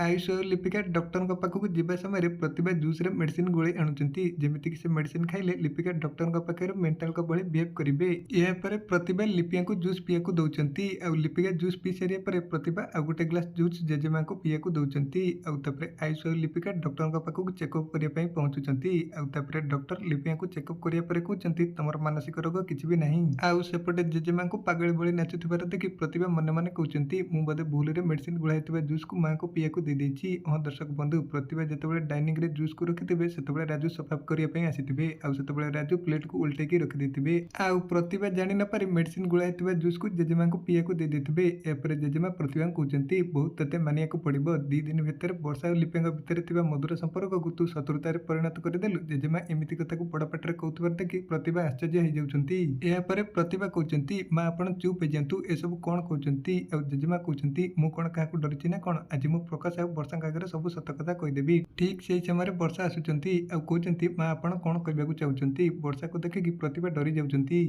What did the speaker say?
ଆୟୁଷ ଆଉ ଲିପିକା ଡକ୍ଟରଙ୍କ ପାଖକୁ ଯିବା ସମୟରେ ପ୍ରତିଭା ଜୁସ୍ରେ ମେଡ଼ିସିନ ଗୋଳେଇ ଆଣୁଛନ୍ତି, ଯେମିତିକି ସେ ମେଡ଼ିସିନ ଖାଇଲେ ଲିପିକା ଡକ୍ଟରଙ୍କ ପାଖରେ ମେଣ୍ଟାଲଙ୍କ ଭଳି ବିହେଭ୍ କରିବେ। ଏହାପରେ ପ୍ରତିଭା ଲିପିକାଙ୍କୁ ଜୁସ୍ ପିଇବାକୁ ଦେଉଛନ୍ତି ଆଉ ଲିପିକା ଜୁସ୍ ପିଇ ସାରିବା ପରେ ପ୍ରତିଭା ଆଉ ଗୋଟେ ଗ୍ଲାସ୍ ଜୁସ୍ ଜେଜେମାଙ୍କୁ ପିଇବାକୁ ଦେଉଛନ୍ତି। ଆଉ ତାପରେ ଆୟୁଷ ଆଉ ଲିପିକା ଡକ୍ଟରଙ୍କ ପାଖକୁ ଚେକଅପ୍ କରିବା ପାଇଁ ପହଞ୍ଚୁଛନ୍ତି। ଆଉ ତାପରେ ଡକ୍ଟର ଲିପିକାଙ୍କୁ ଚେକଅପ୍ କରିବା ପରେ କହୁଛନ୍ତି, ତମର ମାନସିକ ରୋଗ କିଛି ବି ନାହିଁ। ଆଉ ସେପଟେ ଜେଜେମାଙ୍କୁ ପାଗଳି ଭଳି ନାଚୁଥିବାର ଦେଖି ପ୍ରତିଭା ମନେ ମନେ କହୁଛନ୍ତି, ମୁଁ ବୋଧେ ଭୁଲରେ ମେଡ଼ିସିନ ଗୋଳା ହେଇଥିବା ଜୁସ୍କୁ ମାଆଙ୍କୁ ପିଇବାକୁ ଦେଇଦେଇଛି। ହଁ ଦର୍ଶକ ବନ୍ଧୁ, ପ୍ରତିଭା ଯେତେବେଳେ ଡାଇନିଂରେ ଜୁସ୍କୁ ରଖିଥିବେ, ସେତେବେଳେ ରାଜୁ ସଫା କରିବା ପାଇଁ ଆସିଥିବେ। ଆଉ ସେତେବେଳେ ରାଜୁ ପ୍ଲେଟ୍କୁ ଓଲଟେଇକି ରଖିଦେଇଥିବେ ଆଉ ପ୍ରତିଭା ଜାଣି ନପାରି ମେଡ଼ିସିନ ଗୋଳା ହେଇଥିବା ଜୁସ୍କୁ ଜେଜେମାଙ୍କୁ ପିଇବାକୁ ଦେଇଦେଇଥିବେ। ଏହାପରେ ଜେଜେମା ପ୍ରତିଭାଙ୍କୁ କହୁଛନ୍ତି, ବହୁତ ତତେ ମାନିବାକୁ ପଡ଼ିବ, 2 ଦିନ ଭିତରେ ବର୍ଷା ଆଉ ଲିପିଙ୍କ ଭିତରେ ଥିବା ମଧୁର ସମ୍ପର୍କକୁ ତୁ ଶତ୍ରୁତାରେ ପରିଣତ କରିଦେଲୁ। ଜେଜେମା ଏମିତି କଥାକୁ ବଡ଼ ପାଟିରେ କହୁଥିବାର ଦେଖି ପ୍ରତିଭା ଆଶ୍ଚର୍ଯ୍ୟ ହେଇଯାଉଛନ୍ତି। ଏହାପରେ ପ୍ରତିଭା କହୁଛନ୍ତି, ମା ଆପଣ ଚୁପ୍ ହେଇଯାଆନ୍ତୁ, ଏସବୁ କ'ଣ କହୁଛନ୍ତି? ଆଉ ଜେଜେମା କହୁଛନ୍ତି, ମୁଁ କ'ଣ କାହାକୁ ଡରିଛି ନା କ'ଣ? ଆଜି ମୁଁ ପ୍ରକାଶ ଆଉ ବର୍ଷାଙ୍କ ଆଗରେ ସବୁ ସତ କଥା କହିଦେବି। ଠିକ୍ ସେଇ ସମୟରେ ବର୍ଷା ଆସୁଛନ୍ତି ଆଉ କହୁଛନ୍ତି, ମା ଆପଣ କ'ଣ କହିବାକୁ ଚାହୁଁଛନ୍ତି? ବର୍ଷାକୁ ଦେଖିକି ପ୍ରତିଭା ଡରି ଯାଉଛନ୍ତି।